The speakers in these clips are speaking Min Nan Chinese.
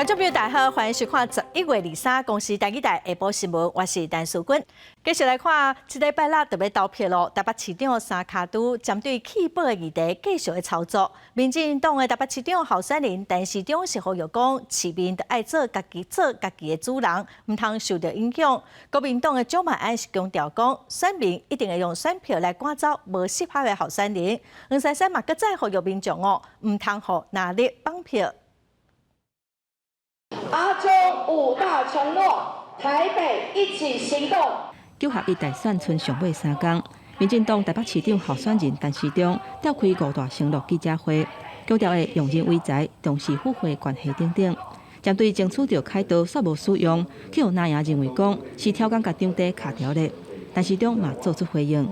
觀眾朋友大家好，歡迎收看11月23公視台語台下晡新聞，我是陳淑君。繼續來看，這禮拜六就欲投票囉。台北市長三跤拄針對棄保的議題繼續咧操作。民進黨的台北市長候選人陳時中是呼籲講，市民著愛做家己的主人，毋通受著影響。國民黨的蔣萬安是強調講，選民一定會用選票來趕走無適合的候選人。黃珊珊嘛，閣再呼籲民眾哦，毋通予藍綠綁票。阿中五大承諾，台北一起行動。九合一大選賰上尾三工，民進黨台北市長候選人陳時中召開五大承諾記者會，強調會用人唯才，重視府會關係等等。針對爭取著凱道煞無使用，去予藍營認為講是刁工共場地卡牢咧。陳時中嘛做出回應。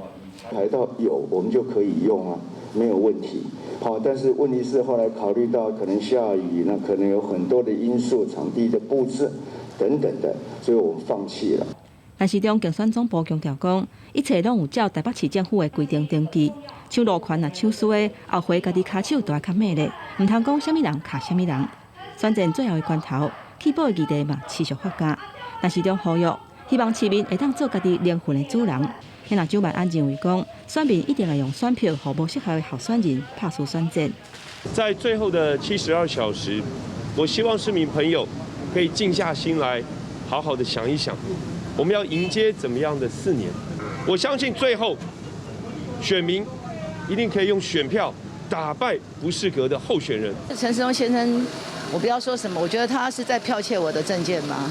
凱道有，我們就可以用啊，沒有問題。好，但是問題是後來考慮到可能下雨，那可能有很多的因素，場地的佈置等等的，所以我們放棄了。陳時中競選總部強調講，一切攏有照台北市政府的規定登記，搶路權若搶輸的，後回家己跤手都愛較猛咧，毋通講啥物人卡啥物人。選戰最後的關頭，棄保的議題嘛持續發酵。陳時中呼籲，希望市民會當做家己靈魂的主人。若蔣萬安認為講，選民一定會用選票，予無適合的候選人拍輸選戰。在最後的72小時，我希望市民朋友可以靜下心來，好好的想一想，我們要迎接怎麼樣的4年？我相信最後選民一定可以用選票打敗不適格的候選人。陳時中先生，我不要說什麼，我覺得他是在剽竊我的政見嗎？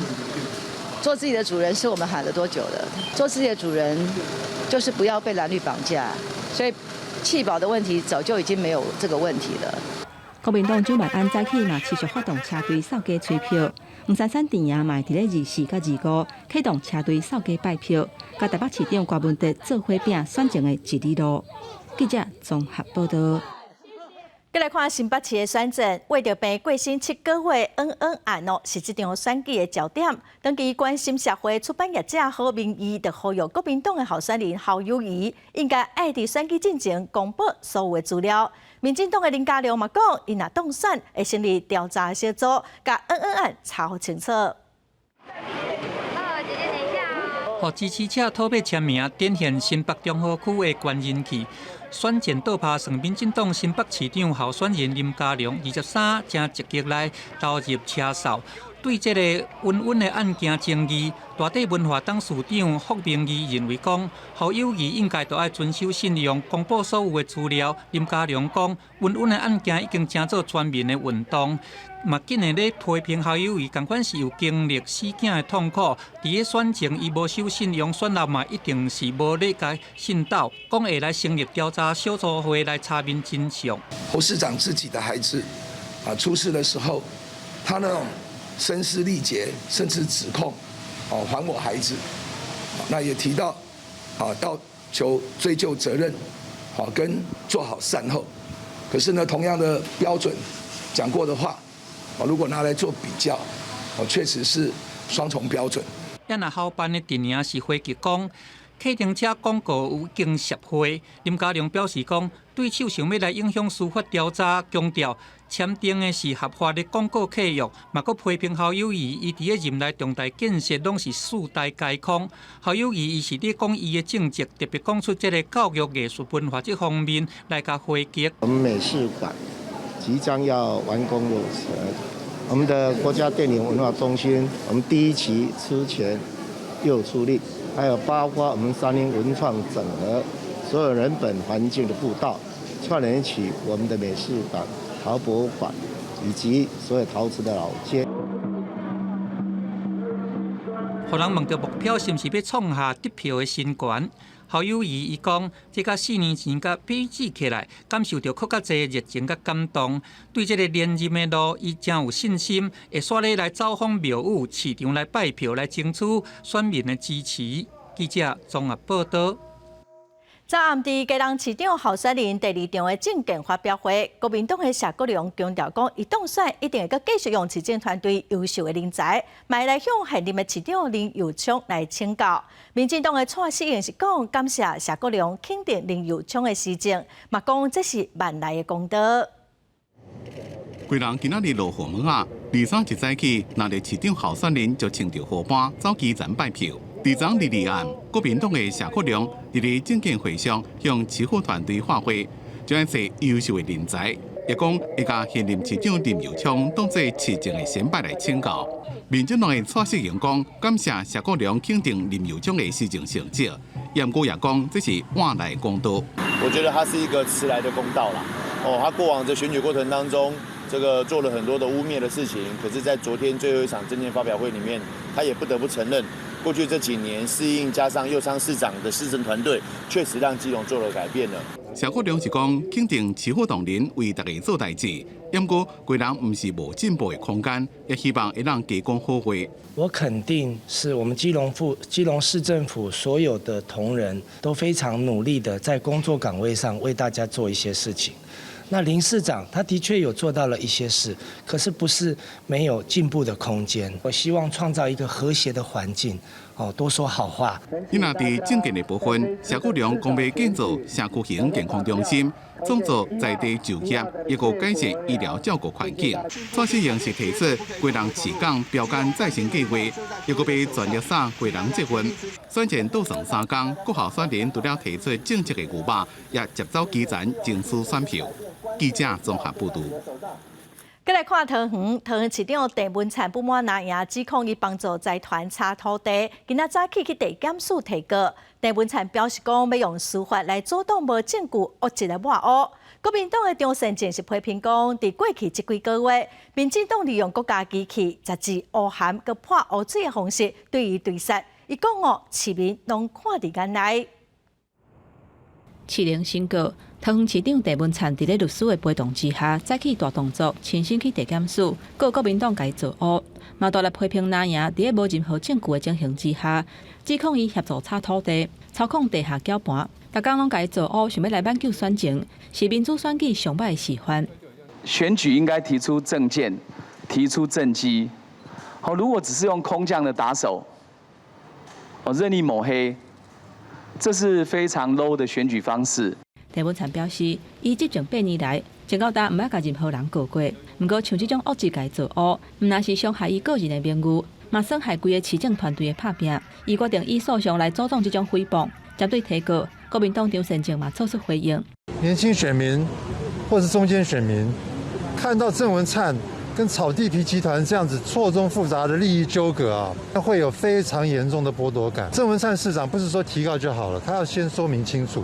做自己的主人是我們喊了多久了？做自己的主人就是不要被藍綠綁架，所以棄保的問題早就已經沒有這個問題了。國民黨蔣萬安早起嘛持續發動車隊掃街催票，黃珊珊陣營嘛佇咧24佮25啟動車隊掃街拜票，共台北市長柯文哲做伙拚選前的一里路。記者綜合報道。閣來看新北市的選戰，胃著病過身7個月，恩恩案哦，是這場選舉的焦點。長期關心社會出版業者郝明義就呼籲國民黨的候選人侯友宜應該愛佇選舉進前公布所有的資料。民進黨的林佳龍嘛講，伊若當選會成立調查小組，共恩恩案查予清楚。予支持者討欲簽名，展現新北中和區的懸人氣。選戰倒拍算，民進黨新北市長候選人林佳龍23誠積極來投入車掃。對這個恩恩的案件爭議，大地文化董事長傅明義認為講，侯友宜應該都愛遵守信用，公布所有的資料。林佳龍講，恩恩的案件已經成做全民的運動，嘛緊的咧批評侯友宜，仝款是有經歷死囝的痛苦。佇咧選前伊無守信用，選後嘛一定是無咧共信鬥，講會來成立調查小組會來查明真相。侯市長自己的孩子啊出事的時候，他那種聲嘶力竭，甚至指控，哦，還我孩子，那也提到，啊，到求追究責任，好跟做好善後。可是呢，同樣的標準講過的話，啊，如果拿來做比較，哦，確實是雙重標準。咱啊，侯辦的陣營是回擊講，計程車廣告有經協會，林佳龍表示講，對手想欲來影響司法調查，強調簽訂的是合法的廣告契約，嘛閣批評侯友宜，伊佇咧任內重大建設攏是四大皆空。侯友宜伊是咧講伊的政績，特別講出這个教育、藝術、文化這方面來共回擊。我們美術館即將要完工落成，我們的國家電影文化中心，我們第一期出錢又出力，還有包括我們三莺文創整合所有人本環境的步道，串聯起我們的美術館、陶博物館以及所有陶瓷的老街。予人問著目標是毋是欲創下得票的新高？侯友宜伊講，這佮4年前佮比起來，感受著閣較濟熱情佮感動。對這个連任的路，伊誠有信心，會煞咧來走訪廟宇、市場來拜票，來爭取選民的支持。記者綜合報道。昨暗佇基隆市長候選人第二場的政見發表會，國民黨的謝國樑強調講，伊當選一定會閣繼續用市政團隊優秀的人才，嘛來向現任的市長林右昌來請教。民進黨的蔡適應是講感謝謝國樑肯定林右昌的施政，嘛講這是萬來的功德。規人今仔日落雨毛仔， 23一早起，藍綠市長候選人就穿著號班走基層拜票。佇昨禮二暗，國民黨的謝國樑佇咧政見會上向市府團隊喊話，將愛找優秀的人才，也講會共現任市長林右昌當做市政的先輩來請教。民進黨的蔡適榮講，感謝謝國樑肯定林右昌的施政成績，毋過也講這是換來公道。我覺得他是一個遲來的公道啦。哦，他過往的選舉過程當中，這個做了很多的污衊的事情，可是，在昨天最後一場政見發表會裡面，他也不得不承認，過去這幾年適應加上右昌市長的市政團隊，確實讓基隆做了改變了。謝國樑是講肯定市府同仁為大家做代誌，毋過基隆毋是無進步的空間，也希望會當加講好話。我肯定是我們基隆市政府所有的同仁都非常努力的在工作崗位上為大家做一些事情。那林市長他的確有做到了一些事，可是不是沒有進步的空間。我希望創造一個和諧的環境，哦，多說好話。伊若佇政見的部分，謝國樑講欲建造社區型健康中心，創造在地就業，抑閣改善醫療照顧環境。蔡適應是提出基隆市港標桿再生計劃，抑閣欲全力掃基隆捷運。選戰倒算三工，各候選人除了提出政策的牛肉，也捷走基層爭取選票。記者綜合報導。閣來看桃園，桃園市長鄭文燦不滿藍營指控伊幫助財團炒土地，今仔早起去地檢署提告。鄭文燦表示講，欲用司法來阻擋無證據惡質的抹烏。國民黨的張善政是批評講，佇過去這幾個月，民進黨利用國家機器，雜誌烏函佮潑烏水的方式對伊追殺。伊講哦，市民攏看佇眼內。市庭審告，桃園市長鄭文燦佇咧律師的陪同之下，再去大動作，親身去地檢署告國民黨共伊造烏，嘛大力批評藍營佇咧無任何證據的情形之下，指控伊協助炒土地、操控地下攪盤，逐工攏共伊造烏，想欲來挽救選情，是民主選舉上歹的示範。選舉應該提出政見，提出政績。好，如果只是用空降的打手，哦，任意抹黑。這是非常 low 的選舉方式。鄭文燦表示，伊執政8年來，從到今毋捌共任何人告過。毋過，像這種惡質共伊造烏，毋但是傷害伊個人的名譽，嘛損害規个市政團隊的拍拚。伊決定以訴訟來阻擋這種誹謗。針對提告，國民黨張善政嘛做出回應。年輕選民或是中間選民，看到鄭文燦跟炒地皮集團這樣子錯綜複雜的利益糾葛啊，會有非常嚴重的剝奪感。鄭文燦市長不是說提告就好了，他要先說明清楚。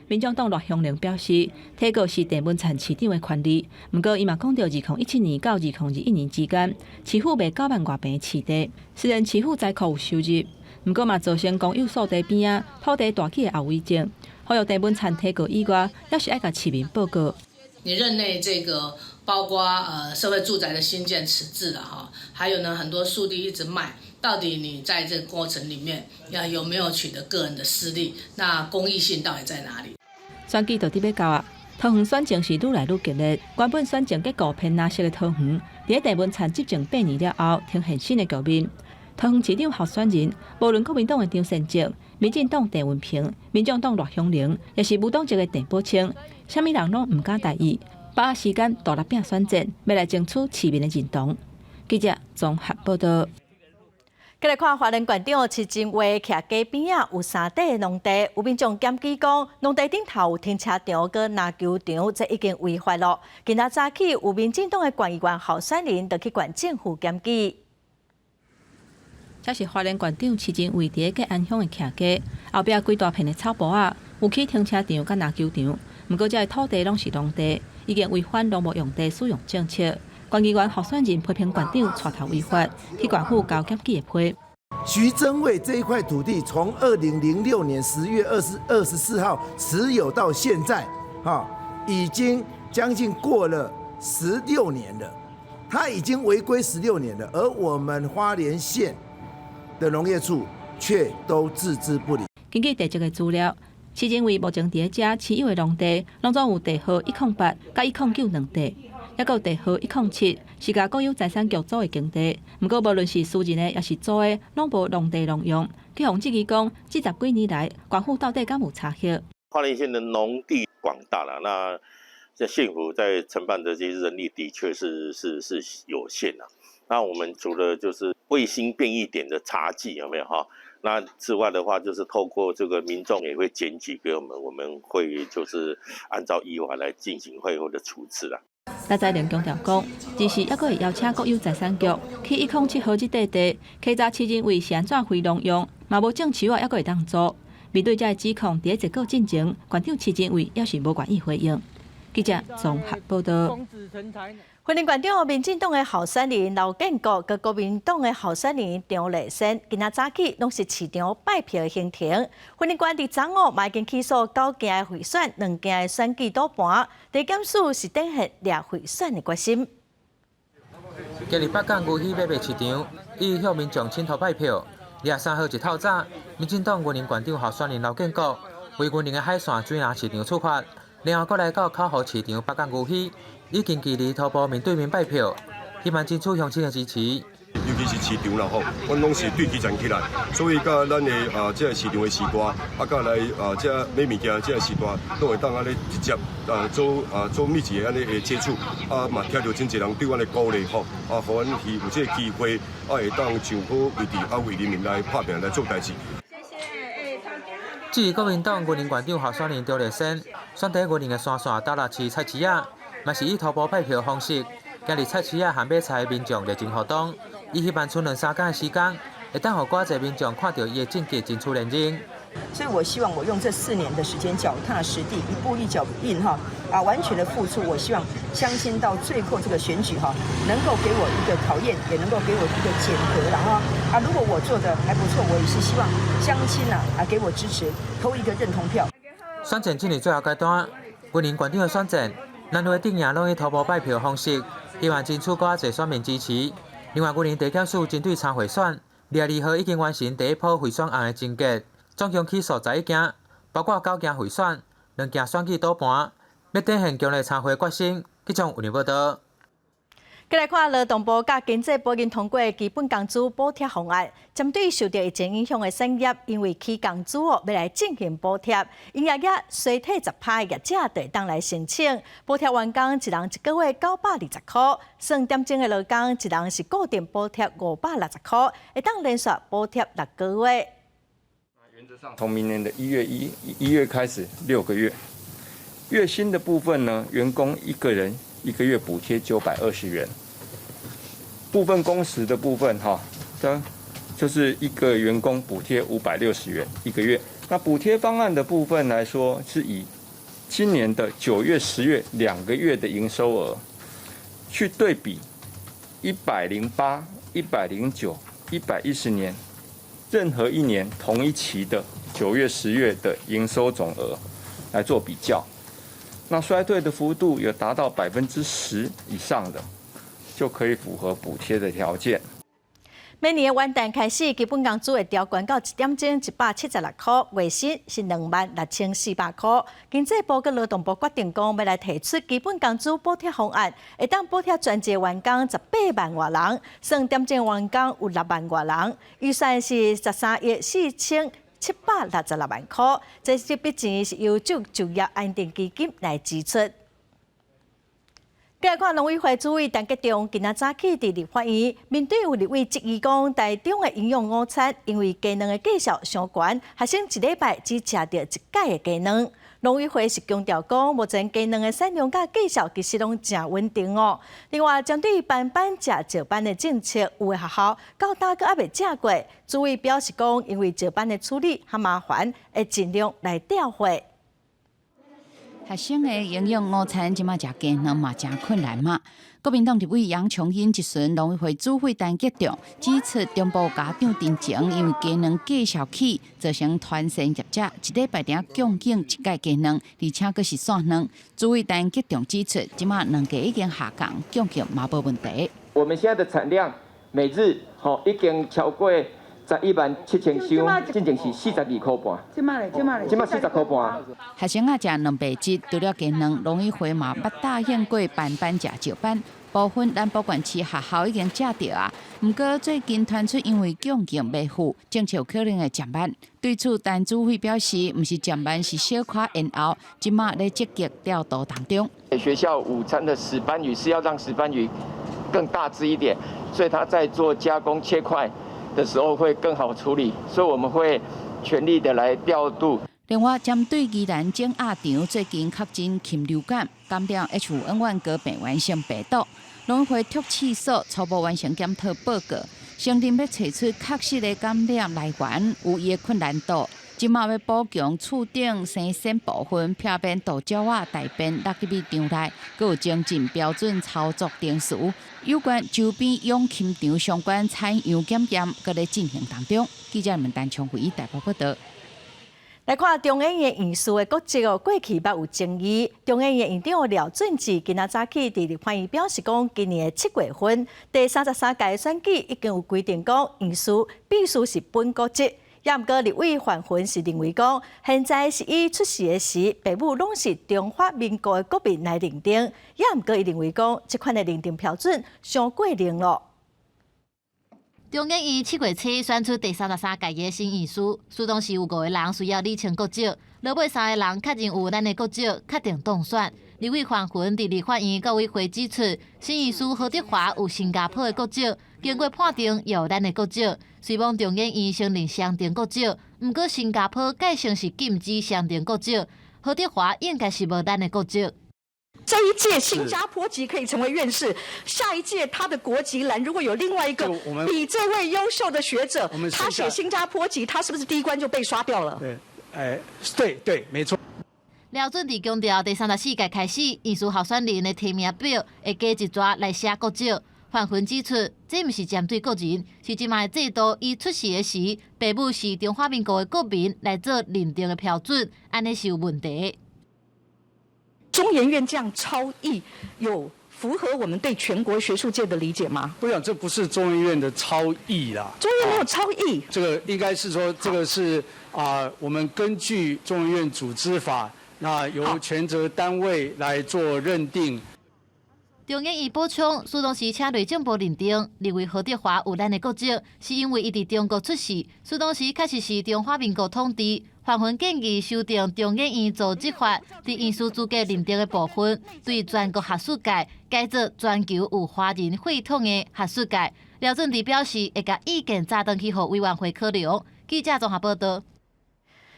民眾黨賴香伶表示，提告是鄭文燦市長的權利。毋過，伊嘛講著，2017年到2021年之間，市府賣9萬外坪市地，雖然市府財庫有收入，毋過嘛造成公有數地邊仔土地大起的後遺症。呼籲鄭文燦提告以外，猶是愛共市民報告。你任內這個包括社會住宅的興建遲滯了哈，還有呢很多樹地一直賣，到底你在這個過程裡面要有沒有取得個人的私利？那公益性到底在哪裡？選舉就佇欲到啊，桃園選情是愈來愈激烈。原本選情結構偏藍色的桃園，佇咧鄭文燦執政八年了後，呈現新的局面。桃園市長候選人，無論國民黨的張善政、民進黨鄭運鵬、民眾黨賴香伶，抑是無黨籍的鄭寶清，啥物人攏毋敢大意，把握時間大力拼選戰，欲來爭取市民的認同。記者綜合報導。閣來看花蓮縣長徐榛蔚徛街邊仔有三塊農地，有民眾檢舉講，農地頂頭有停車場佮籃球場，這已經違法囉。今仔早起有民進黨的縣議員候選人就去縣政府檢舉。這是花蓮縣長徐榛蔚佇咧吉安鄉的徛家，後壁規大片的草埔仔，有起停車場佮籃球場。毋過，這个土地攏是農地，已經違反農牧用地使用政策。縣議員候選人批評縣長帶頭違法，去縣府交檢舉的批。徐榛蔚這一塊土地從2006年10月24號持有到現在，哈，已經將近過了十六年了，他已經違規十六年了，而我們花蓮縣的農業處卻都置之不理。根據地籍的資料，徐榛蔚目前佇咧遮持有的農地，攏總有地號108佮109兩塊。抑閣有地號107，是共國有財產局租的耕地。毋過，無論是私人的，抑是租的，攏無農地農用。去予質疑講，這十幾年來，縣府到底敢有查核？花蓮縣的農地廣大了，那這縣府在承辦的這些人力的確是有限啊。那我們除了就是衛星便利點的查緝有沒有哈？那之外的話，就是透過這個民眾也會檢舉給我們，我們會就是按照依法來進行會後的處置啦。陳才玲強調講，這時猶閣會邀請國有財產局去107號這塊地，稽查市認為是按怎非農用，嘛無種樹仔，猶閣會當租。面對這个指控，佇咧結果進前，縣長徐仁偉猶是無願意回應。記者綜合報道。雲林縣長民進黨的候選人劉建國，佮國民黨的候選人張麗仙，今仔早起攏是市場拜票的行程。雲林縣佇昨午嘛已經起訴九件的賄選，兩件的選舉賭盤，地檢署是展現掠賄選的決心。今日北港牛墟買賣市場，伊向民眾請託拜票。23號一透早，民進黨雲林縣長候選人劉建國為雲林的海線水林市場出發，然後閣來到口湖市場北港牛墟，以近距離徒步面對面拜票，希望爭取鄉親的支持。尤其是市場啦吼，阮攏是對基層起來，所以佮咱的啊，這个市場的序大，啊，佮來啊，這買物件這个序大，攏會當按呢直接啊做啊做密切按呢的接觸，啊嘛聽著真濟人對阮的鼓勵吼，啊，予阮是有這个機會，啊會當上好位置，啊為人民來拍拚來做代誌。至於國民黨雲林縣長候選人張麗仙，選佇雲林的山線斗六市菜市仔，嘛是以徒步拜票方式，行佇菜市仔和買菜民眾熱情互動。伊希望賰兩三工的時間，會當予閣濟民眾看著伊的政績爭取連任。所以我希望我用這4年的時間，腳踏實地，一步一腳印哈，啊，完全的付出。我希望鄉親到最後這個選舉哈，能夠給我一個考驗，也能夠給我一個檢核啦哈。啊，如果我做得還不錯，我也是希望鄉親啊啊給我支持，投一個認同票。選戰進入最後階段，雲林縣長的選戰，藍綠陣營攏以徒步拜票方式，希望爭取閣濟選民支持。另外，雲林地檢署針對參賄選，22號已經完成第一波賄選案的偵結，總共起訴11件，包括九件賄選、兩件選舉賭盤，欲展現強烈查賄決心。記者有報道。繼來看勞動部佮經濟部已經通過基本工資補貼方案，針對受著疫情影響的產業，因為起工資哦，欲來進行補貼，營業額衰退10%的業者就會當來申請補貼，員工一人一個月920塊，算點鐘的勞工一人是固定補貼560塊，會當連續補貼六個月。原則上，從明年的1月開始6個月，月薪的部分呢，員工一個人一個月補貼920元。部分工時的部分，哈，這就是一個員工補貼560元一個月。那補貼方案的部分來說，是以今年的9月、10月2個月的營收額去對比108、109、110年任何一年同一期的9月、10月的營收總額來做比較。那衰退的幅度有達到10%以上的，就可以符合補貼的條件。明年的元旦開始，基本工資會調懸到一點鐘176塊，月薪是26,400塊。經濟部佮勞動部決定講，欲來提出基本工資補貼方案，會當補貼全職員工18萬外人，算點鐘員工有6萬外人，預算是13億4766萬塊。這這筆錢是由就業安定基金來支出。繼來看農委會主委陳吉仲今仔早起佇立法院面對有立委質疑講，台中的營養午餐因為雞卵的價數傷懸，學生一禮拜只食著一改的雞卵。農委會是強調講，目前雞卵的產量佮價數其實攏誠穩定哦。另外，針對班班食石斑的政策，有的學校到今閣猶未食過。主委表示講，因為石斑的處理較麻煩，會盡量來調貨。學生的營養午餐這馬食雞卵嘛誠困難嘛。國民黨立委楊瓊英質詢農委會主委陳吉仲，指出中部家長陣前因為雞卵價數起，造成團膳業者一禮拜定供應一改雞卵，而且閣是散卵。主委陳吉仲指出，這馬卵價已經下降，供應嘛無問題。我們現在的產量每日吼已經超過117,000箱，進前是42塊半。這馬咧，這馬咧，這馬40塊半。學生仔食蛋白質，除了雞卵，農委會嘛捌答應過班班食石斑，部分南部縣市學校已經食著啊。毋過最近傳出因為供應未赴，政策可能會減慢。對此，陳主委表示，毋是減慢，是小可延後，這馬咧積極調度當中。學校午餐的石斑魚是要讓石斑魚更大隻一點，所以它在做加工切塊的時候會更好處理，所以我們會全力的來調度。另外，針對宜蘭整鴨場最近確診禽流感感染 H5N1 高病原性病毒，農委會特試所初步完成檢討報告，承認欲揣出確實的感染來源有伊的困難度。這馬欲補強厝頂生鮮部分，避免杜鳥仔大便落入去場內，閣有精進標準操作程序。有關周邊養禽場相關採樣檢驗，閣咧進行當中。記者們陳昌輝台北報道。來看中研院院士的國籍哦，過去捌有爭議。中研院院長廖俊智今仔早起佇立法院表示講，今年的7月份第33屆選舉已經有規定講，院士必須是本國籍。也毋過立委范雲是認為講，現在是以出世的時，父母攏是中華民國的國民來認定。也毋過伊認為講，這款的認定標準傷過硬囉。中研院7月初選出第33屆的新院士，當時有五個人需要理清國籍，落尾三個人確認有咱的國籍，確定當選。立委范雲佇立法院國委會指出，新院士何德華有新加坡的國籍，經過判定有咱的國籍。雖罔中研院承認雙重國籍，毋過新加坡改成是禁止雙重國籍，何德華應該是無咱的國籍。這一屆新加坡籍可以成為院士，下一屆他的國籍欄如果有另外一個比這位優秀的學者，他寫新加坡籍，他是不是第一關就被刷掉了？對，哎，對對，沒錯。廖俊智強調，第34屆開始，院士候選人的提名表會加一逝來寫國籍。范雲指出，這毋是針對個人，是這馬的制度以出世的時，父母是中華民國的國民來做認定的標準，按呢是有問題。中研院這樣超譯，有符合我們對全國學術界的理解嗎？我想這不是中研院的超譯啦。中研院沒有超譯。這個應該是說，這個是啊，我們根據中研院組織法，那由權責單位來做認定。中研院補充，蘇當時請內政部認定，認為何德華有咱的國籍，是因為伊佇中國出世，彼當時確實是中華民國統治。范雲建議修訂中研院組織法，佇院士資格認定的部分，對全國學術界改做全球有華人血統的學術界。廖俊智表示，會共意見早轉去予委員會考量。記者綜合報道。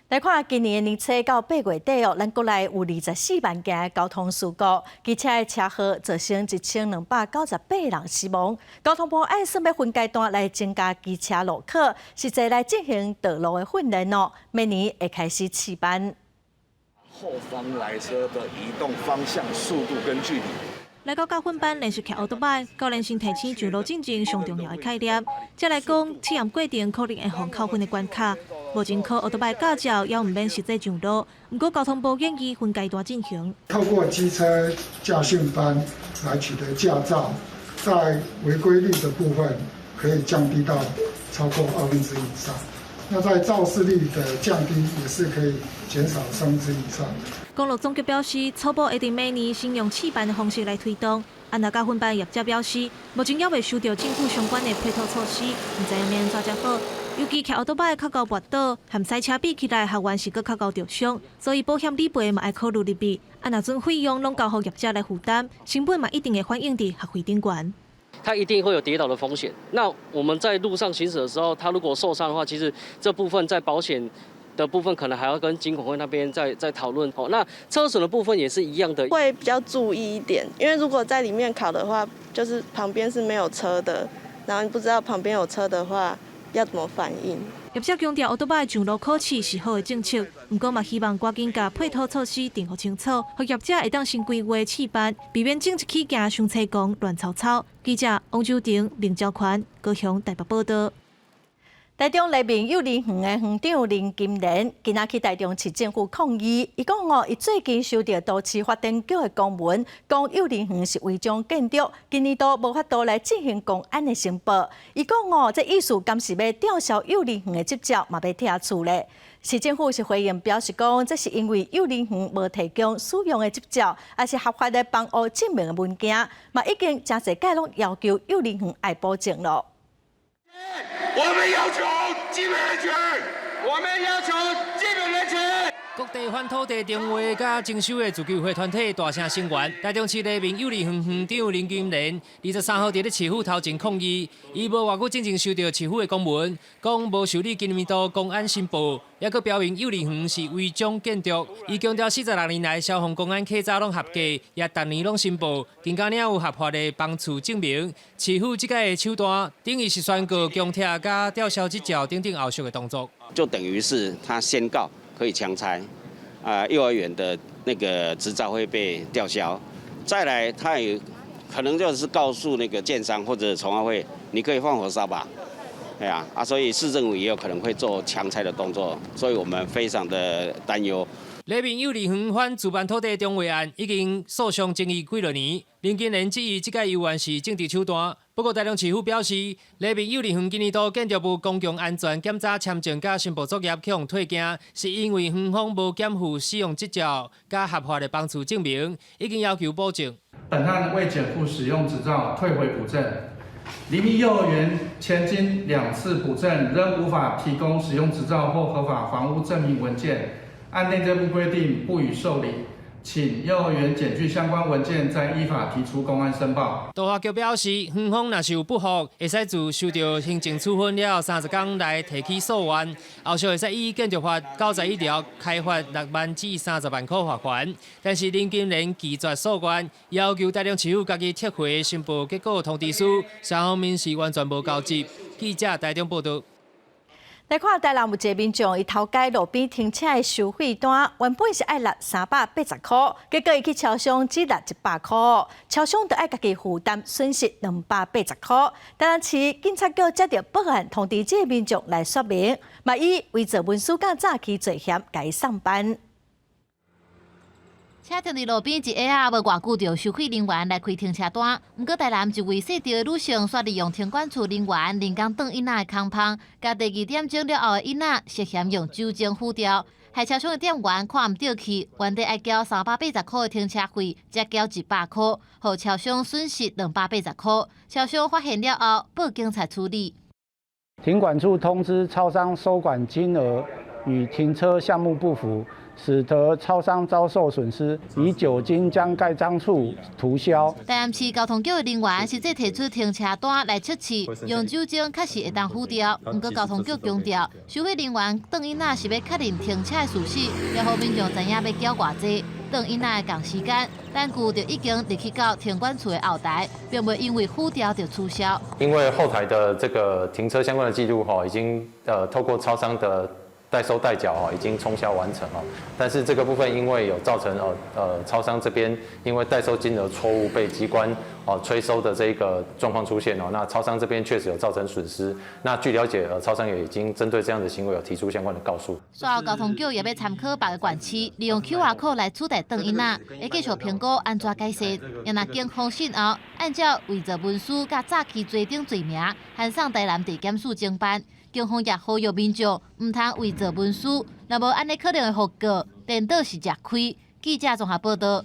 來看今年的年初到8月底哦，咱國內有24萬件的交通事故，機車的車禍造成1298人死亡。交通部按算欲分階段來增加機車路考，實際來進行道路的訓練哦。明年會開始試班。後方來車的移動方向、速度跟距離。來到駕訓班練習騎歐多擺，教練先提醒上路進前上重要的概念。再來講試驗過程可能會予扣分的關卡。目前考歐多擺駕照猶毋免實際上路，毋過交通部建議分階段進行。透過機車駕訓班來取得駕照，在違規率的部分可以降低到超過1/2以上。那在肇事率的降低也是可以減少1/3以上。公路總局表示，初步會佇明年先用試班的方式來推動。啊，若駕訓班業者表示，目前猶未收到政府相關的配套措施，毋知影欲按怎才好。尤其騎歐多擺較𠢕跋倒，和賽車比起來，學員是閣較𠢕著傷，所以保險理賠嘛愛考慮入去。啊，若準費用攏交予業者來負擔，成本嘛一定會反映佇學費頂懸。他一定會有跌倒的風險。那我們在路上行駛的時候，他如果受傷的話，其實這部分在保險的部分可能還要跟金管會那邊再討論。哦，那車損的部分也是一樣的，會比較注意一點，因為如果在裡面考的話，就是旁邊是沒有車的，然後你不知道旁邊有車的話要怎麼反應。業者強調，歐多擺上路考試是好的政策，毋過嘛希望趕緊共配套措施定予清楚，予業者會當先規劃試班，避免整一起行傷凄狂亂糟糟。記者王周婷、林昭寬，高雄台北報道。台中黎明幼兒園的園長林金蓮，今仔去台中市政府抗議，伊講哦，伊最近收到都市發展局的公文，講幼兒園是違章建築，今年度無法度來進行工安的申報。伊講哦，這意思敢是欲吊銷幼兒園的執照，嘛欲拆厝咧。市政府是回應表示講，這是因為幼兒園無提供使用的執照，抑是合法的房屋證明的文件，嘛已經誠濟屆攏要求幼兒園愛補正囉。我們要求基本人權，我們要求基本人權。各地个反土地重劃佮徵收的自救會團體大聲聲援。台中市黎明幼兒園園長林金蓮23號佇咧市府頭前抗議，伊無偌久進前收到市府的公文，講無受理今年度公安申報，猶閣標明幼兒園是違章建築。伊強調46年來消防公安稽查攏合格，也逐年攏申報，更加領有合法的房厝證明。市府這擺的手段，等於是宣告強拆佮吊銷執照等等後續的動作。就等於是他宣告可以強拆，啊，幼兒園的那個執照會被吊銷。再來，他也可能就是告訴那個建商或者重劃會，你可以放火燒吧，對啊，啊，所以市政府也有可能會做強拆的動作，所以我們非常的擔憂。黎明幼兒園反自辦土地重劃案已經訴訟爭議幾落年，林金蓮質疑這擺猶原是政治手段。不過，台中市府表示，黎明幼兒園今年度建築物公共安全檢查簽證佮申報作業予退件，是因為園方無檢附使用執照佮合法的房厝證明，已經要求補正。本案未檢附使用執照，退回補正。黎明幼兒園前經兩次補正，仍無法提供使用執照或合法房屋證明文件。按內政部規定不予受理，請幼兒園檢具相關文件，再依法提出公安申報。都發局表示，園方若是有不服，會使自收到行政處分了後30天內提起訴願，後續會使依建築法91條開罰6萬至30萬塊罰款。但是林金蓮拒絕訴願，要求台中市府家己撤回申報結果通知書，雙方面是完全無交集。記者台中報道。來看台南有一个民眾，伊偷改路邊停車的收費單，原本是愛納380塊，結果伊去超商只納100塊，超商就愛家己負擔損失280塊。台南市警察局接著報案通知這个民眾來說明，嘛以偽造文書佮詐欺罪嫌共伊送辦。車停佇路邊一下仔，無偌久就收費人員來開停車單。毋過台南一位細著的女性，煞利用停管處人員人工轉印仔的空縫，共第二點鐘了後的印仔涉嫌用酒精糊掉，害超商的店員看毋著去，原底愛繳380塊的停車費，才繳100塊，予超商損失280塊。超商發現了後，報警察處理。停管處通知超商收款金額與停車項目不符，使得超商遭受損失，以酒精將蓋章處塗銷。台南市交通局的人員實際提出停車單來測試，用酒精確實會當糊掉。毋過交通局強調，收費人員轉印仔是欲確認停車的事實，也予民眾知影欲繳偌濟。轉印仔的仝時間，單據就已經入去到停管處的後台，並袂因為糊掉就取消。因為後台的這個停車相關的記錄，哈，已經透過超商的代收代繳哦，已經沖銷完成哦。但是這個部分因為有造成超商這邊因為代收金額錯誤被機關哦催收的這個狀況出現哦，那超商這邊確實有造成損失。那據了解，超商也已經針對這樣的行為有提出相關的告訴。隨後交通局也欲參考別个縣市，利用 QR code 來取代轉印仔，會繼續評估按怎改善。若若警方訊後，按照偽造文書佮詐欺罪等罪名，函送台南地檢署偵辦。警方也呼籲民眾毋通偽造文書，若無按呢可能會予告，顛倒是食虧。記者綜合報道。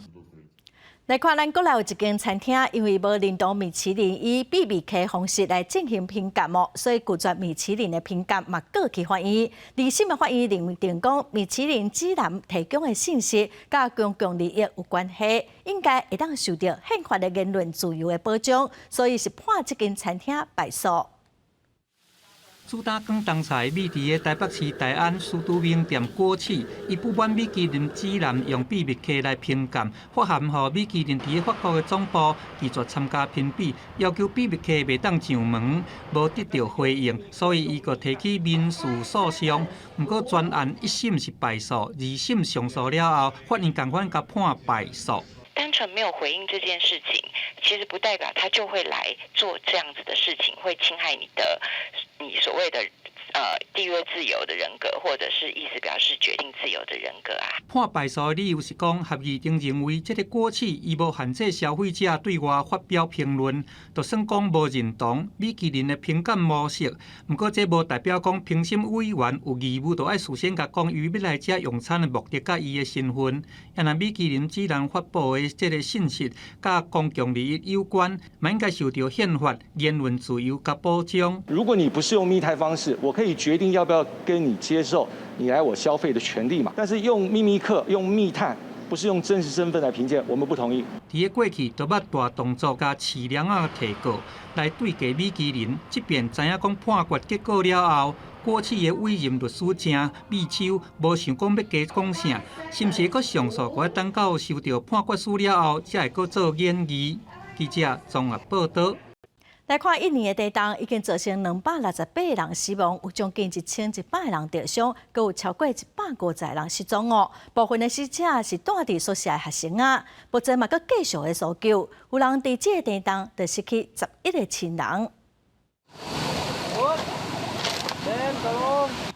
來看咱國內有一間餐廳，因為無認同米其林以必比客方式來進行評鑑哦，所以拒絕米其林的評鑑，嘛告去法院。二審的法院認定講，米其林指南提供的信息佮公共利益有關係，應該會當受著憲法的言論自由的保障，所以是判這間餐廳敗訴。主打廣東菜美佇个台北市大安司徒名店果市，伊不滿米其林指南用秘密客來評鑑，發函予米其林佇个法國的總部拒絕參加評比，要求秘密客袂當上門，無得著回應，所以伊閣提起民事訴訟。毋過全案一審是敗訴，二審上訴了後，法院仝款共判敗訴。單純沒有回應這件事情，其實不代表他就會來做這樣子的事情，會侵害你的你所謂的締約自由的人格，或者是意思表示決定自由的人格啊。判敗訴的理由是講，合議庭認為這個果市伊無限制消費者對外發表評論，就算講無認同米其林的評鑑模式，毋過這無代表講評審委員有義務著愛事先共講伊欲來遮用餐的目的佮伊的身份。啊若米其林指南發布的這個信息佮公共利益有關，嘛應該受著憲法言論自由佮保障。如果你不是用密態方式，我可以以決定要不要跟你接受你來我消費的權利嘛。但是用秘密客、用密探，不是用真實身份來評鑑，我們不同意。佇咧過去，都捌大動作共飼貓仔提告來對價米其林，這遍知影講判決結果了後，果市的委任律師鄭美秋無想講欲加講啥，是毋是閣上訴？閣愛等到收著判決書了後，才會閣做研議。記者綜合報導。來看印尼的地動已經造成268人死亡，有將近1100人著傷，閣有超過150人失蹤哦。部分的死者是蹛佇宿舍的學生仔，目前嘛閣繼續咧搜救，有人佇這個地動就失去11個親人。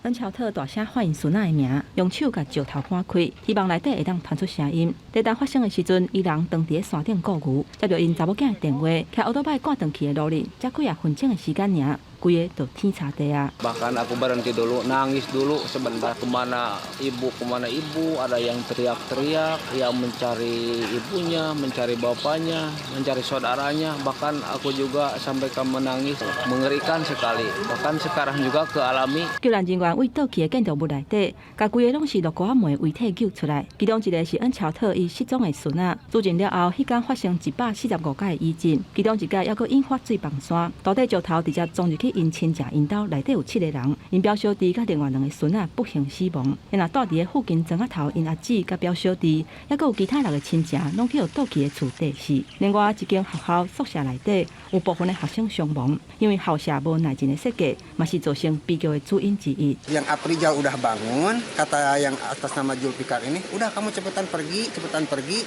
恩喬特大聲喊𪜶孫仔的名，用手共石頭搬開，希望內底會當傳出聲音。地動發生的時陣，伊人當佇咧山頂顧牛，接著𪜶查某囝的電話，騎歐多擺趕轉去的路裡，才幾仔分鐘的時間爾，規个就天差地啊。 Bahkan aku berhenti dulu, nangis dulu sebentar kemana ibu kemana ibu, ada yang teriak-teriak, yang mencari ibunya, mencari bapaknya, mencari saudaranya, bahkan aku juga sampai ke menangis, mengerikan sekali. Bahkan sekarang juga ke alami. 救援人員為倒去的建築物內底，共規个攏是落膏仔糜的遺體救出來，其中一個是恩喬特伊失蹤的孫仔。地震了後，彼工發生145擺的餘震，其中一擺猶閣引發水崩山，大塊石頭直接撞入去𪜶親戚𪜶兜，內底有七個人，𪜶表小弟佮另外兩個孫仔不幸死亡。若蹛佇咧附近莊仔頭，𪜶阿姊佮表小弟，猶閣有其他六個親戚，攏去予倒去的厝硩死。另外一間學校宿舍內底有部分的學生傷亡，因為校舍無耐震的設計，嘛是造成悲劇的主因之一。 Yang Aprijal udah bangun, kata yang atas nama Julfikar ini, udah kamu cepetan pergi, cepetan pergi.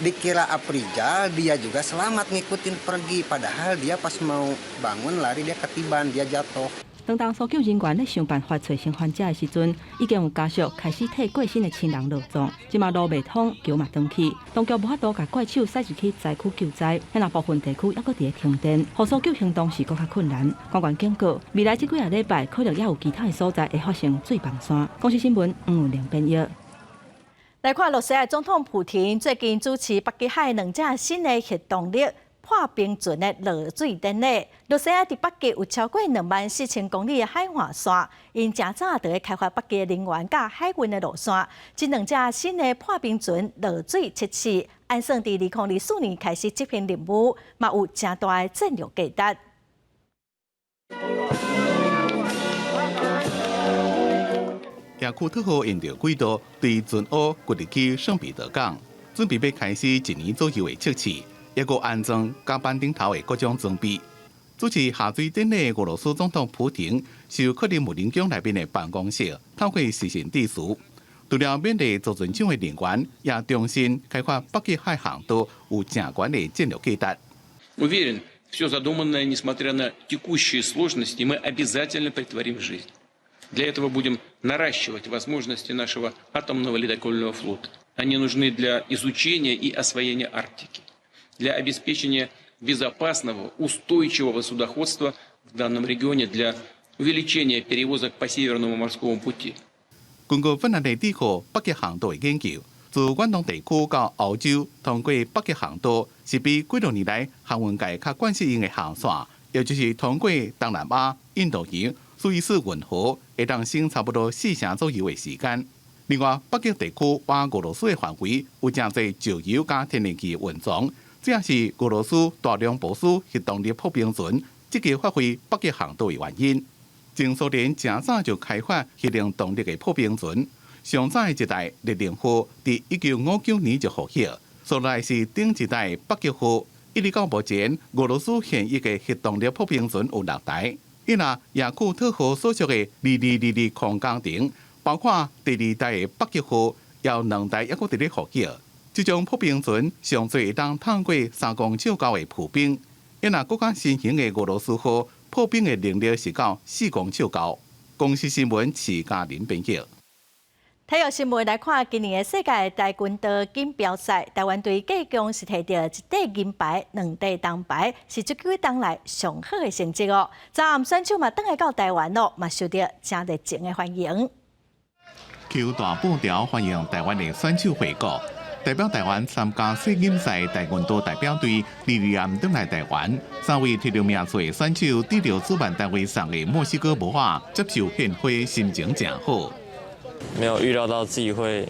Dikira Aprijal, dia juga selamat ngikutin pergi, padahal dia pas mau bangun lari dia ketiban, dia jatuh. 當當搜救人員咧想辦法揣生還者的時陣，已經有家屬開始替過身的親人落葬。這馬路袂通，橋嘛斷去，當局無法度共怪手駛入去災區救災。若部分地區猶閣佇咧停電，予搜救行動是閣較困難。官員警告，未來這幾仔禮拜可能猶有其他的所在會發生水崩山。公視新聞黃文玲編譯。來看羅西亞總統普廷最近主持北極海兩隻新的核動力破冰船的落水典禮。羅西亞佇北極有超過24,000公里的海岸線，𪜶誠早就咧開發北極的能源佮海運的路線。這兩隻新的破冰船落水測試，按算佇2024年開始執行任務，嘛有誠大的戰略價值。雅庫特號沿著軌道對船塢掘入去聖彼得港，準備欲開始一年左右的測試，抑閣安裝甲板頂頭的各種裝備。主持下水典禮，俄羅斯總統普廷受克里姆林宮內面的辦公室透過視訊致辭。除了勉勵造船廠的人員，也重申開發北極海航道有誠懸的戰略價值。 Уверен, все задуманное, несмотря на текущие сложности, мы обязательно претворим в жизнь. Для этого будем наращивать возможности нашего атомного ледокольного флота. Они нужны для изучения и освоения Арктики, для обеспечения безопасного, устойчивого судоходства в данном регионе, для увеличения перевозок по Северному морскому пути. 根據芬蘭的智庫北極航道的研究，自遠東地區到歐洲，通過北極航道是比幾多年來航運界較慣使用的航線，也就是通過東南亞、印度洋、蘇伊士運河，會當省差不多四成左右的時間。另外，北極地區倚俄羅斯的範圍有誠濟石油佮天然氣蘊藏，這也是俄羅斯大量部署核動力破冰船，積極發揮北極航道的原因。前蘇聯誠早就開發核能動力的破冰船，上早的一代列寧號，佇1959年就服役，紲來是頂一代北極號。一直到目前，俄羅斯現役的核動力破冰船有六台。伊若雅庫特號所屬的2222工程，包括第二代的北極號，有兩台猶閣佇咧服役。這種破冰船上濟會當通過3公尺高的浮冰。伊若閣較新型的俄羅斯號，破冰的能力是到4公尺高。公視新聞徐嘉玲編譯。體育新聞來看，今年的世界跆拳道錦標賽，台灣隊計共是摕著一塊銀牌、兩塊銅牌，是這幾冬來上好的成績哦。昨暗選手嘛，轉來到台灣咯，嘛受著誠熱情的歡迎。搝大布條歡迎台灣的選手回國。代表台灣參加世錦賽跆拳道代表隊二二暗轉來台灣，三位摕著名次的選手得著主辦單位送的墨西哥帽仔，接受獻花，心情誠好。沒有預料到自己會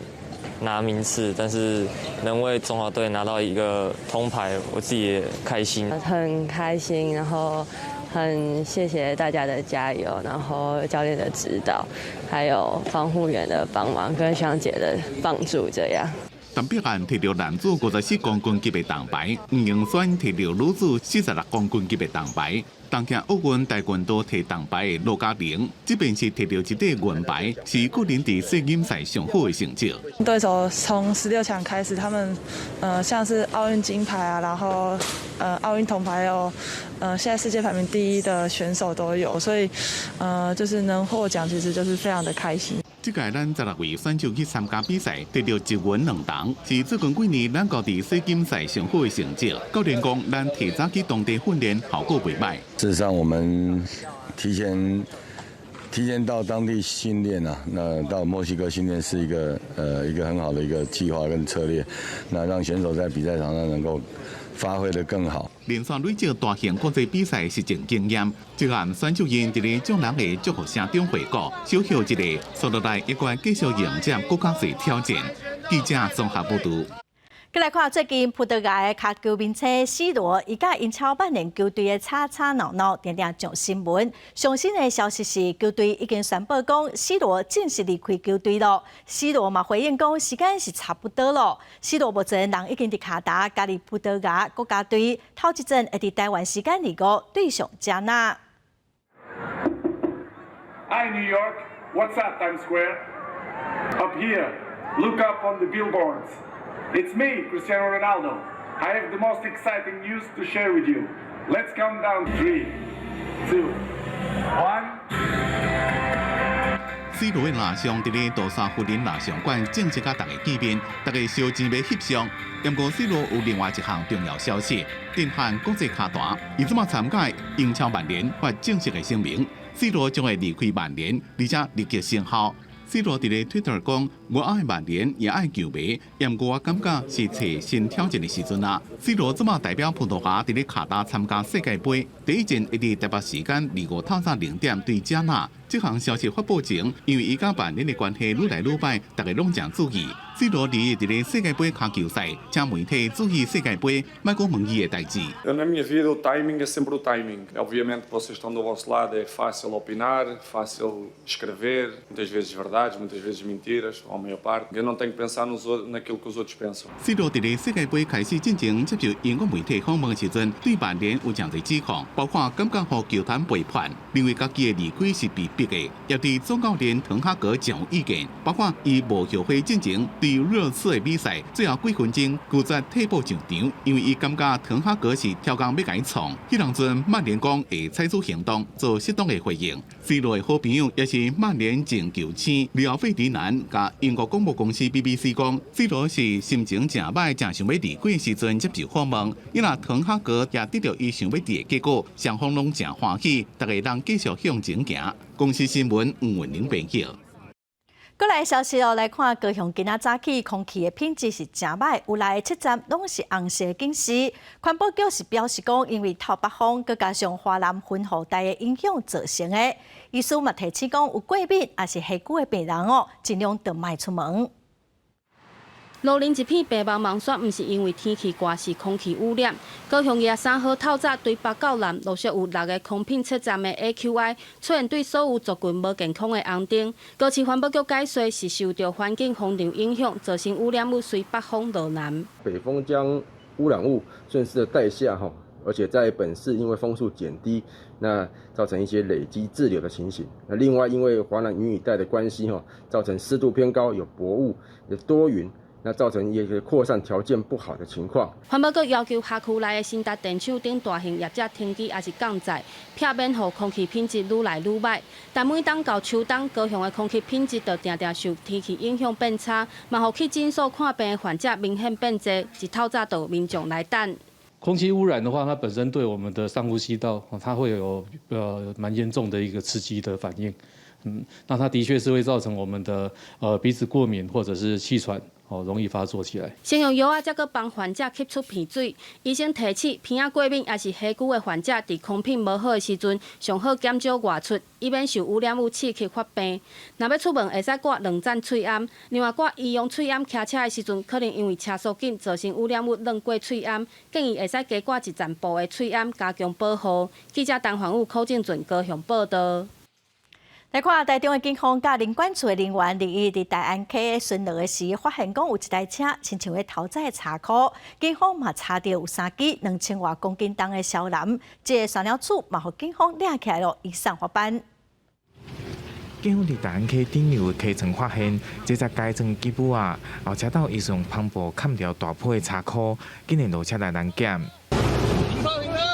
拿名次，但是能為中華隊拿到一個銅牌，我自己也開心。很開心，然後很謝謝大家的加油，然後教練的指導，還有防護員的幫忙跟學長姐的幫助，這樣。陳碧涵摕著男子54公斤級的銅牌，吳盈萱摕著女子46公斤級的銅牌。東京奧運跆拳道摕銅牌的羅嘉玲，這邊是摕著一塊銀牌，是個人佇世錦賽上好的成績。對手從16強開始，他們像是奧運金牌啊，然後奧運銅牌有，現在世界排名第一的選手都有，所以就是能獲獎，其實就是非常的開心。這屆咱16位選手去參加比賽，得著一銀兩銅，是最近幾年咱國佇世錦賽上好的成績。教練講，咱提早去當地訓練，效果袂䆀。事實上，我們提前到當地訓練啊，那到墨西哥訓練是一個很好的一個計劃跟策略，那讓選手在比賽場上能夠發揮得更好。連續累積大型國際比賽實戰經驗，這項選手𪜶佇咧眾人的祝福聲中回國，小休一下，紲落來猶閣愛繼續迎接閣較濟挑戰。記者綜合報導。閣來看最近葡萄牙的跤球明星 C 羅，伊佮英超曼聯球隊的吵吵鬧鬧，定定上新聞。上新的消息是，球隊已經宣布講，C 羅正式離開球隊囉。C 羅嘛回應講，時間是差不多囉。C 羅目前人已經佇卡達加入葡萄牙國家隊，頭一戰會佇台灣時間25對上加納。 Hi New York, what's up Times Square? Up here, look up on the billboards. It's me, Cristiano Ronaldo. I have the most exciting news to share with you. Let's count down three, two, one. C 羅的蠟像佇咧杜莎夫人蠟像館正式佮大家見面，大家相爭欲翕相。不過 C 羅有另外一項重要消息，震撼國際跤壇。伊這馬參加英超曼聯發正式的聲明，C 羅將會離開曼聯，而且立即生效。C 羅佇咧 Twitter 講：我愛曼聯，也愛球迷，毋過我感覺是揣新挑戰的時陣啊。C 羅這馬代表葡萄牙佇咧卡達參加世界盃，第一戰會佇台北時間25透早0點對加納。這項消息發布前，因為伊佮曼聯的關係愈來愈䆀，大家攏誠注意。C 羅佇咧世界盃跤球賽，請媒體注意世界盃，莫閣問伊的代誌。 Na minha vida o timing é sempre o timing. Obviamente que vocês estão do vosso lado, é fácil opinar, fácil escrever, muitas vezes verdades, muitas vezes mentiras, ou a maior parte. Eu não tenho que pensar nos, naquilo que os outros pensam. C 羅佇咧世界盃開始進前接受英國媒體訪問的時陣，對曼聯有誠濟指控，包括感覺予球團背叛，認為家己的離開是被逼的，也對總教練滕哈格誠有意見，包括伊無後悔進前對熱刺的比賽，最後幾分鐘拒絕替補上場，因為伊感覺滕哈格是刁工欲共伊創。彼當陣曼聯講會採取行動做適當的回應。C 羅的好朋友也是曼聯前球星里奧費迪南，佮英國廣播公司 BBC 講，C 羅是心情誠䆀，誠想欲離開的時陣接受訪問。伊若滕哈格也得著伊想欲佇的結果，雙方攏誠歡喜，逐家人繼續向前行。公視新聞吳文玲編譯。閣來消息哦，來看高雄今仔早起空氣的品質是誠䆀，有來七站攏是紅色警示。環保局是表示講，因為透北風，閣加上華南雲雨帶的影響造成的。醫師嘛提醒講，有過敏抑是痱疽的病人哦，盡量就莫出門。路面一片白茫茫，煞毋是因為天氣熱，是空氣污染。高雄23號透早對北到南陸續有六个空品測站的 AQI 出現對所有族群無健康的紅燈。高市環保局解說是受著環境風場影響，造成污染物隨北風落南。北風將污染物順勢的帶下，哈，而且在本市因為風速減低，那造成一些累積滯留的情形。那另外因為華南雲雨帶的關係，哈，造成濕度偏高，有薄霧，有多雲。那造成一個擴散條件不好的情況。環保局要求轄區內的興達電廠等大型業者停機，抑是降載，避免予空氣品質愈來愈䆀。但每當到秋冬，高雄的空氣品質就定定受天氣影響變差，嘛予去診所看病的患者明顯變濟，一透早就有民眾來等。空氣污染的話，它本身對我們的上呼吸道，它會有蠻嚴重的一個刺激的反應。那它的確是會造成我們的鼻子過敏或者是氣喘。哦，容易發作起來。先用藥仔，才閣幫患者吸出鼻水。醫生提醒，鼻仔過敏抑是痱蛆的患者，佇空品無好的時陣，上好減少外出，以免受污染物刺激發病。若欲出門，會使掛兩層喙罨。另外，掛醫用喙罨騎車的時陣，可能因為車速緊，造成污染物濺過喙罨。建議會使加掛一層布的喙罨，加強保護。記者陳環武、柯正俊高雄報道。來看台中的警方佮林管處的人員，日佇大安溪巡邏的時，發現講有一台車親像咧偷載柴箍，警方嘛查著有三支2000外公斤重的蕭楠，這个山鳥鼠嘛予警方掠起來囉，移送法辦。警方佇大安溪頂流的溪床發現，這隻改裝吉普仔，後車斗伊是用帆布崁牢大批的柴箍，竟然落車來攔檢。停車停車！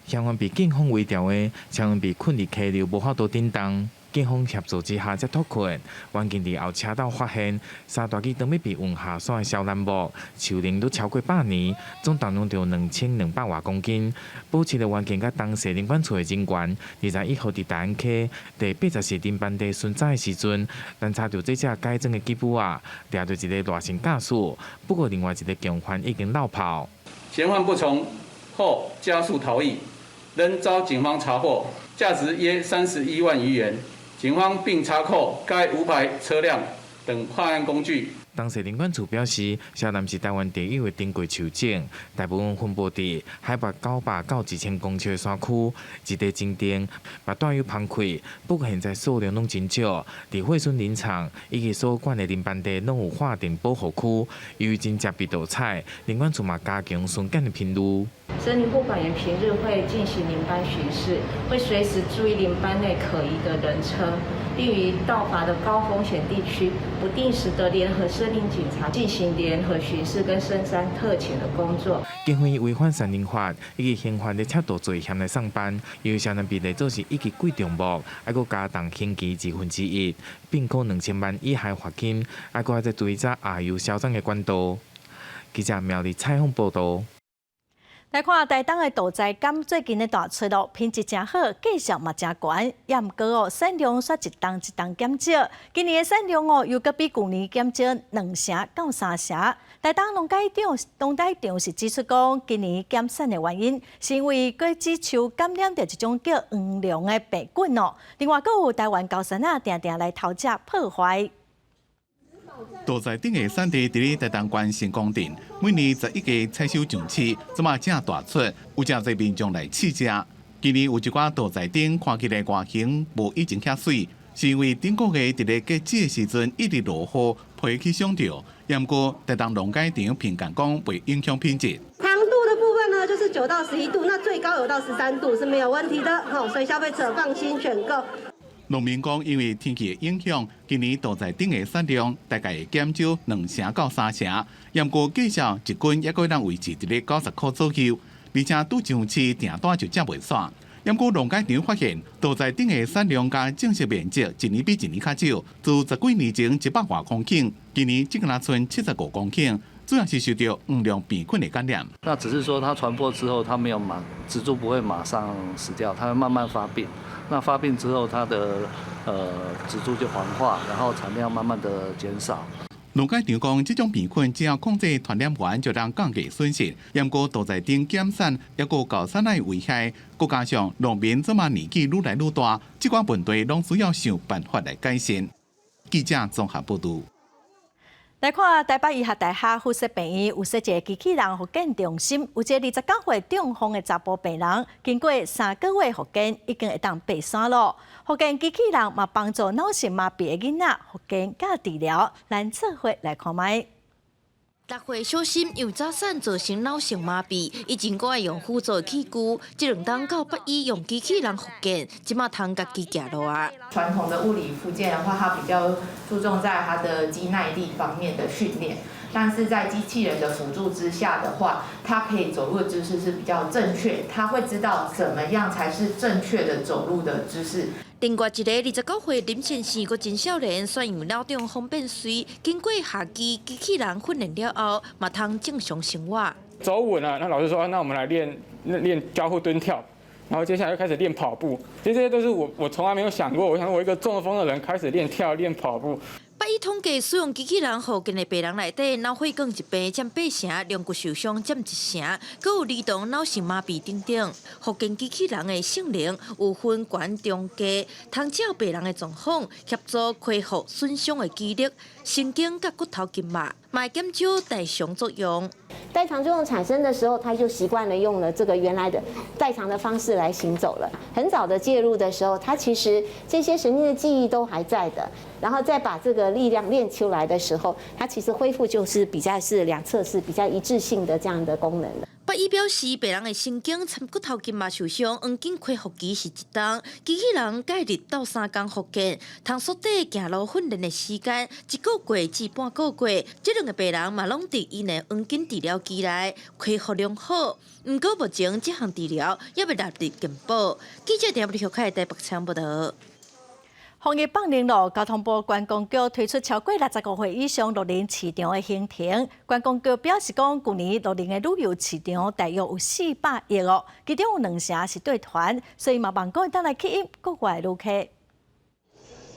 嫌犯被警方圍牢的，車輛被困佇溪流，無法度振動。警方協助之下才脫困。員警佇後車斗發現三大支當欲被運下山的蕭楠木，樹齡都超過100年，總重量著2200外公斤。保持的員警佮東勢林管處的人員，21號佇大安溪第84林班地巡查的時陣，攔查著這隻改裝的吉普仔，掠著一个賴姓駕駛。不過另外一个共犯已經落跑。嫌犯不從後加速逃逸，仍遭警方查獲，價值約31萬餘元。警方並查扣該無牌車輛等犯案工具。東勢林管處表示，蕭楠是台灣特有的珍貴樹種，大部分分布佇海拔900到1000公尺的山區，一地真定，嘛帶有芳氣。不過現在數量攏真少，佇惠蓀林場以及所管的林班地攏有劃定保護區，由於真濟被盜採，林管處嘛加強巡檢的頻率。森林護管員平日會進行林班巡視，會隨時注意林班內可疑的人車，並於盜伐的高風險地區，不定時的聯合森林警察進行聯合巡視跟深山特遣的工作。警方以違反山林法以及刑法的窃盜罪嫌來送辦，由於蕭楠被列做是一級貴重木，還閣加重刑期1/2，併科2000萬以下罰金，還閣愛再追查下游銷贓的管道。記者苗栗採訪報道。來看台東的豆仔柑最近咧大出囉，品質誠好，價數嘛誠懸，也毋過哦，產量煞一冬一冬減少。今年的產量哦，又閣比舊年減少2成到3成。台東農改場農改場是指出講，今年減產的原因是因為果子樹感染著一種叫黃龍的病菌哦。另外，閣有台灣高山仔定定來偷食破壞。豆仔頂的產地佇咧台東縣成功鎮，每年11月採收上市，這馬正大出，有誠濟民眾來試食。今年有一寡豆仔頂看起來外形無以前遐媠，是因為頂個月佇咧結籽的時陣一直落雨，皮去傷著。毋過台東農改場評鑑講袂影響品質。糖度的部分呢，就是9到11度，那最高有到13度是沒有問題的，好，所以消費者放心選購。農民講，因為天氣的影響，今年豆仔頂的產量大概會減少2成到3成，毋過價數一斤猶閣會當維持佇咧90箍左右，而且拄上市訂單就接袂煞。毋過農改場發現，豆仔頂的產量佮種植面積一年比一年較少，自十幾年前100外公頃，今年只敢若賰75公頃，主要是受著黃龍病菌的感染。那只是說它傳播之後，它沒有馬植株不會馬上死掉，它會慢慢發病。那發病之後，它的植株就黃化，然後產量慢慢的減少。農改場講，這種病菌只要控制傳染源，就能降低損失。毋過豆仔頂減產，猶閣高山仔的危害，閣加上農民這馬年紀愈來愈大，這寡問題攏需要想辦法來改善。記者綜合報導。來看台北醫學大學附設病院有設一个機器人復健中心，有一个29歲中風的查埔病人，經過3個月復健，已經會當爬山囉。復健機器人嘛幫助腦性麻痹的囡仔復健佮治療，咱做伙來看覓。6歲小心由早產造成腦性麻痹，以前閣愛用輔助器具，這兩冬到北醫用機器人復健，這馬通家己行路啊。傳統的物理復健的話，它比較注重在它的肌耐力方面的訓練，但是在機器人的輔助之下的話，它可以走路的姿勢是比較正確，它會知道怎麼樣才是正確的走路的姿勢。另外一个29歲林先生，閣真少年，煞因為腦中風變瘁，經過下肢機器人訓練了後，嘛通正常生活。走穩了，那老師說，那我們來練練交互蹲跳，然後接下來又開始練跑步。其實這些都是我從來沒有想過，我想我一個中風的人開始練跳練跑步。北醫統計使用機器人復健的病人內底，腦血管疾病佔八成，龍骨受傷佔一成，閣有兒童腦性麻痹等等。復健機器人的性能有分懸中低，通照病人的狀況，協助恢復損傷的肌力、神經佮骨頭筋膜，嘛會減少代償作用。代償作用產生的時候，他就習慣了用了這個原來的代償的方式來行走了。很早的介入的時候，他其實這些神經的記憶都還在的，然後再把這個力量練出來的時候，他其實恢復就是比較是兩側是比較一致性的這樣的功能的。北醫表示，病人的神經摻骨頭筋膜受傷，黃金恢復期是一冬，機器人介入鬥三工復健，通縮短行路訓練的時間，一個月至半個月。這兩个病人嘛攏佇𪜶的黃金治療期內恢復良好。毋過目前這項治療猶未納入健保。記者鄭立學台北採報道。防疫放靈咯，交通部觀光局推出超過65歲以上樂齡市場的行程。觀光局表示講，舊年樂齡的旅遊市場大約有400億哦，其中有兩成是對團，所以嘛望講會當來吸引國外旅客。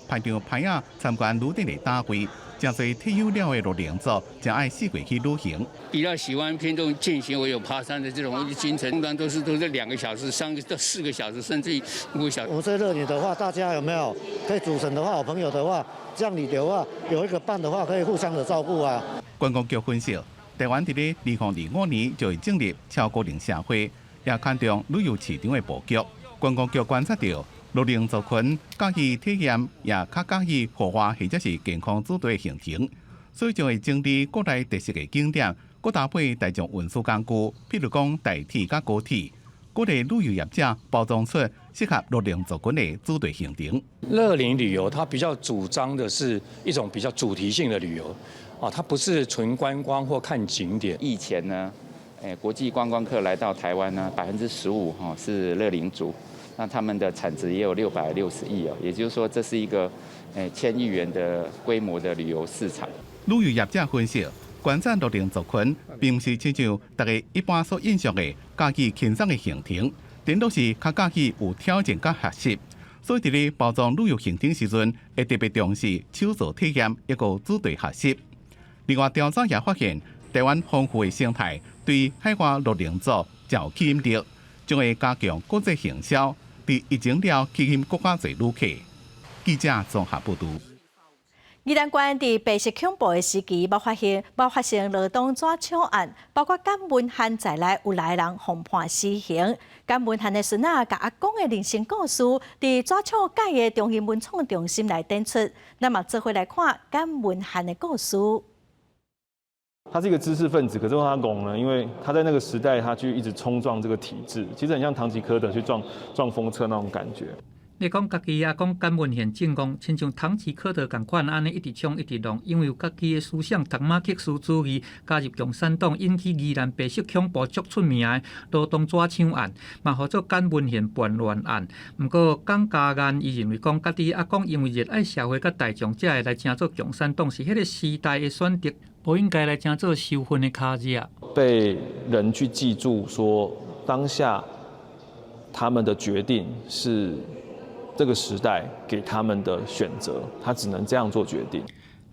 排長排仔參觀旅展的單位，誠濟退休了的樂齡族，誠愛四界去旅行。比較喜歡偏重健行，我有爬山的這種行程，通常都是2個小時、3個到4個小時，甚至於5個小時。我在樂齡的話，大家有沒有可以組成的話，好朋友的話，這樣你的話有一個伴的話，可以互相的照顧啊。觀光局分析，台灣佇咧2025年就會進入超高齡社會，也看重旅遊市場的布局。觀光局觀察到，樂齡族群佮意體驗，也較佮意戶外或者是健康主題的行程，所以就會整理國內特色的景點，閣搭配大眾運輸工具，譬如講台鐵佮高鐵，鼓勵旅遊業者包裝出適合樂齡族群的主題行程。樂齡旅遊，它比較主張的是一種比較主題性的旅遊，啊，它不是純觀光或看景點。以前呢，國際觀光客來到台灣呢，15%哈是樂齡族。那他們的產值也有660億哦，也就是說，這是一個千億元的規模的旅遊市場。旅遊業者分析，觀察樂齡族群，並毋是親像大家一般所印象的佮意輕鬆的行程，顛倒是較佮意有挑戰佮學習。所以佇咧包裝旅遊行程時陣，會特別重視手作體驗抑閣主題學習。另外調查也發現，台灣豐富的生態對海外樂齡族誠有吸引力，將會加強國際行銷。佇疫情了吸引閣較濟旅客。記者綜合報導。宜蘭縣佇白色恐怖的時期，捌發生勞動紙廠案，包括簡文漢在內有六个人予判死刑。簡文漢的孫仔共阿公的人生故事，佇紙廠蓋的中興文創中心來展出。咱嘛做伙來看簡文漢的故事。他是一個知識分子，可是他戇呢？因為他在那個時代，他去一直衝撞這個體制，其實很像唐吉訶德去撞風車那種感覺。你講家己阿公簡文憲正戇，親像唐吉訶德仝款按呢一直衝一直撞，因為有家己的思想，讀馬克思主義，加入共產黨，引起宜蘭白色恐怖足出名的羅東紙廠案，嘛號做簡文憲叛亂案。毋過簡家彥伊認為講，家己阿公因為熱愛社會佮大眾，才會來成做共產黨，是彼个時代的選擇，無應該來成做仇恨的跤跡。被人去記住，說當下他們的決定是這個時代給他們的選擇，他只能這樣做決定。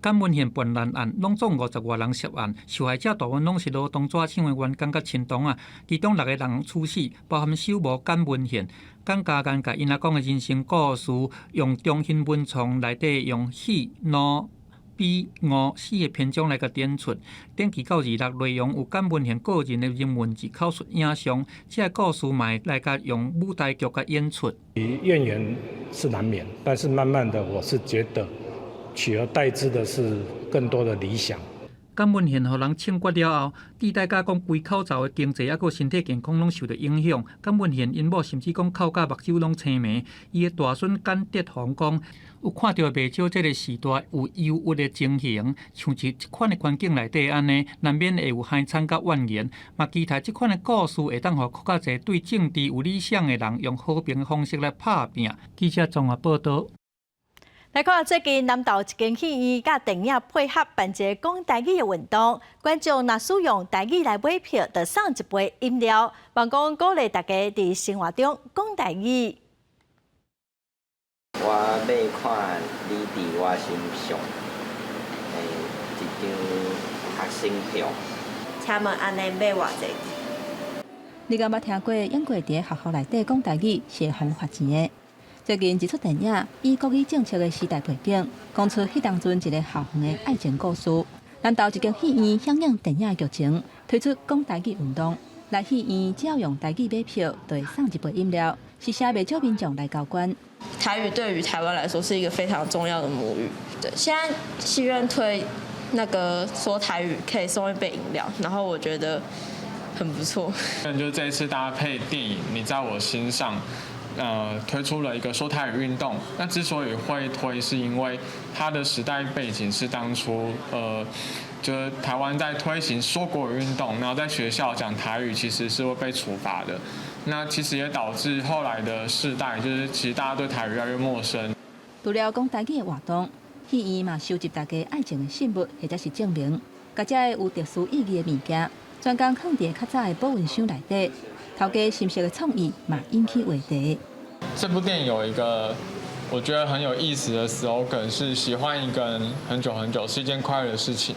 簡文憲叛亂案，攏總50外人涉案，受害者大部分攏是羅東紙廠的員工佮親同啊，其中六个人處死，包含首謀簡文憲。簡家彥共𪜶阿公的人生故事，用中興文創內底用喜、怒、悲、悟四个篇章來共展出。展期到26內容有簡文憲個人的人文字口述影像，這个故事嘛會來共用舞台劇共演出。怨言是難免，但是慢慢的，我是覺得取而代之的是更多的理想。簡文憲予人槍決了後，對代價講規口罩的經濟抑閣身體健康攏受著影響。簡文憲𪜶某甚至講哭甲目睭攏青糜。伊的大孫簡德宏講，有看著袂少這个時代有憂鬱的情形，像佇這款的環境內底按呢，難免會有哀慘佮怨言。嘛期待這款的故事會當予閣較濟對政治有理想的人，用和平的方式來拍拚。記者綜合報道。來看最近南投一間戲院佮電影配合辦一个講台語的運動，觀眾若使用台語來買票，就送一杯飲料。望講鼓勵大家佇生活中講台語。我欲看你佇我心上。張學生票。請問按呢買偌濟？你敢捌聽過英國佇學校內底講台語是會予罰錢的？最近一齣電影以國語政策的時代背景，講出彼當陣一个校園的愛情故事。南投一間戲院響應電影劇情，推出講台語運動。來戲院只要用台語買票，就會送一杯飲料，是啥袂少民眾來交關。台語對於台灣來說是一個非常重要的母語。對，現在戲院推那個說台語可以送一杯飲料，然後我覺得很不錯。那就這一次搭配電影《你在我心上》，推出了一個說台語運動。那之所以會推，是因為它的時代背景是當初，就是台灣在推行說國語運動，然後在學校講台語其實是會被處罰的。那其實也導致後來的世代，就是其實大家對台語越來越陌生。除了講台語的活動，戲院嘛收集大家愛情的信物或者是證明，共這个有特殊意義的物件，專工囥佇較早的保溫箱內底。頭家心色的創意嘛引起話題。這部電影有一個我覺得很有意思的 slogan，是喜歡一個人很久很久是一件快樂的事情。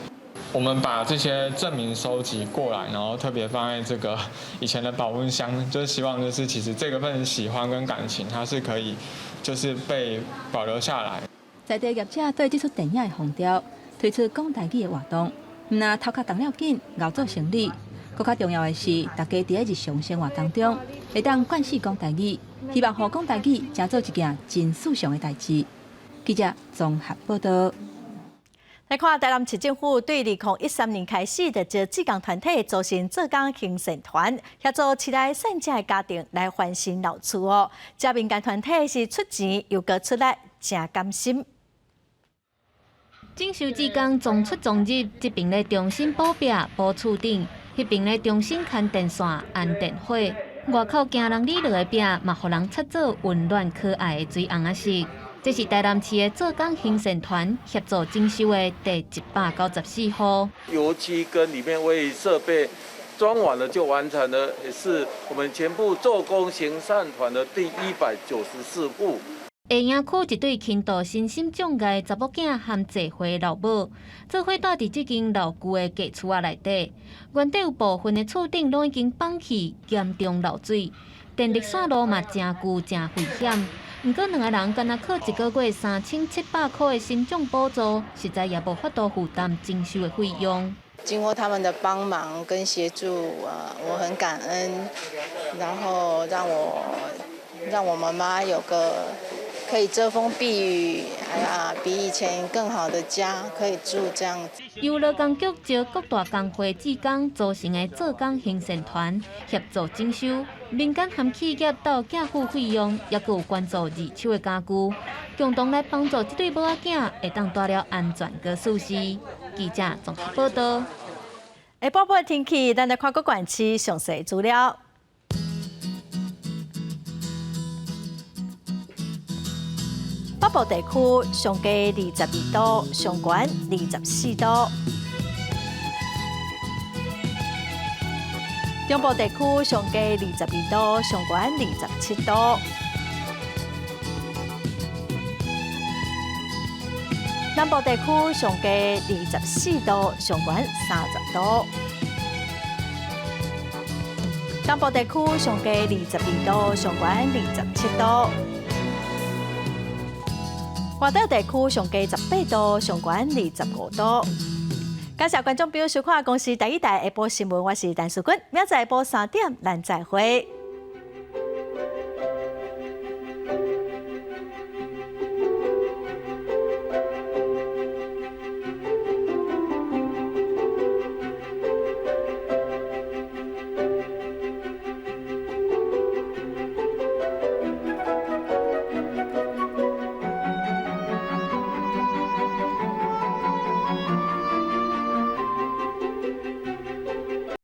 我們把這些證明收集過來，然後特別放在這個以前的保溫箱，就是希望就是其實這個份喜歡跟感情，它是可以就是被保留下來。在地業者對這齣電影的風潮，推出講台語的活動，毋但頭殼動了緊，𠢕做生理，閣較重要的是，大家佇日常生活當中會當慣勢講台語，希望予講台語成做一件真時尚的代誌。記者綜合報道。來看台南市政府對2013年開始，就招志工團體組成做工行善團，協助市內散赤的家庭來翻新老厝哦。這民間團體是出錢又閣出力，誠甘心。整修志工從出從入，這爿咧重新補壁、補厝頂，彼爿咧重新牽電線、安電火。外口驚人理落的壁，嘛予人擦做溫暖可愛的水紅仔色。這是台南市的做工行善團協助整修的第194戶。油漆跟裡面衛設備裝完了就完成了，也是我們全部做工行善團的第194戶。下營區一對輕度身心障礙查某囝和濟歲老母，做伙蹛佇這間老舊的舊厝仔內底，原底有部分的厝頂攏已經崩去，嚴重漏水，電力線路嘛誠舊誠危險。毋過兩個人干焦靠一個月3700箍的身障補助，實在也無法度負擔整修的費用。經過他們的幫忙跟協助，我很感恩，然後讓我媽媽有個可以遮風避雨，哎呀，比以前更好的家可以住這樣子。由勞工局招各大工會志工組成的做工行善團協助整修，民間和企業鬥寄付費用，抑閣有捐助二手的家具，共同來幫助這對某仔囝會當蹛了安全閣舒適。記者綜合報道。下晡的天氣，咱來看各縣市詳細資料。北部地區上低22度，上懸24度；中部地區上低22度，上懸27度；南部地區上低24度，上懸30度；東部地區上低22度，上懸27度。外島地區上低18度，上懸25度。感謝觀眾朋友收看《公視第一台下晡新聞》，我是陳淑君，明仔載下晡3點，咱再會。